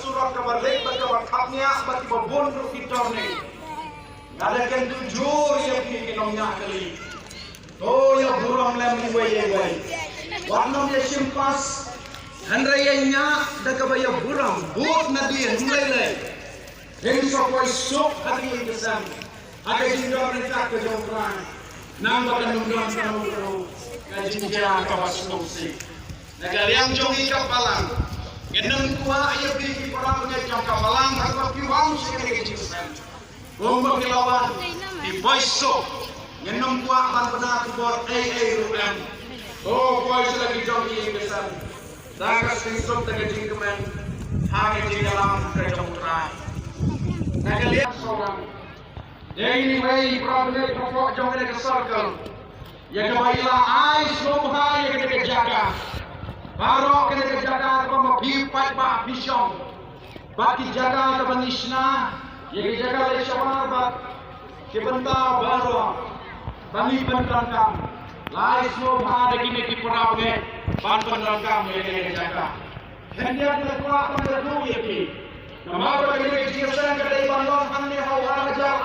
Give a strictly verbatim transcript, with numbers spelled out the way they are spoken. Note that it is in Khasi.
surok kaba leit bad kaba khapngiah bad kiba bun ruh ki tourney. Nga da kyntu jur ïa phi ki nongñiah kali. To ïa burom lem iwei ïa iwei. Wat nym ïa shim pas. Hynrei ïa ñiah da kaba ïa burom. Bud nadien ym lei lei. Rim sa poi suk ha ki ïing ki sem. Ha ka jingdon ryngkat ka jong U Trai. Nang ba kan ym don kano kano ka jingjia kaba sngewsih. Na ka liang jong ngi ka balang, ngin ym kwah ïa phi ki para bangeit jong ka balang ha kaba phi wan sha kane ka jingsem. Kumba phi la wan, phi poi suk. Ngin ym kwah ban bna khubor ei ei ruh em. To poi sha la ki jong ki ïing ki sem. Da ka jingsuk da ka jingkmen ha ka jingïalam ka jong U Trai. Na ka liang sawang. Dei iwei i para bangeit hapoh jong kane ka circle ïa kaba i la ai sngewbha ïa kane ka jaka. Baroh kane ka jaka kaba ma phi paidbah phi shong. Bad ki jaka kaba ngi shna ïa ki jaka leit shabar bad ki bynta baroh ba ngi pyndonkam. La ai sngewbha da kine ki para bangeit ban pyndonkam ïa kane ka jaka. Hynrei nga kwah ban ïathuh ïa phi. Namar ba kane ka jingïaseng ka dei ban long hangne ha u ar hajar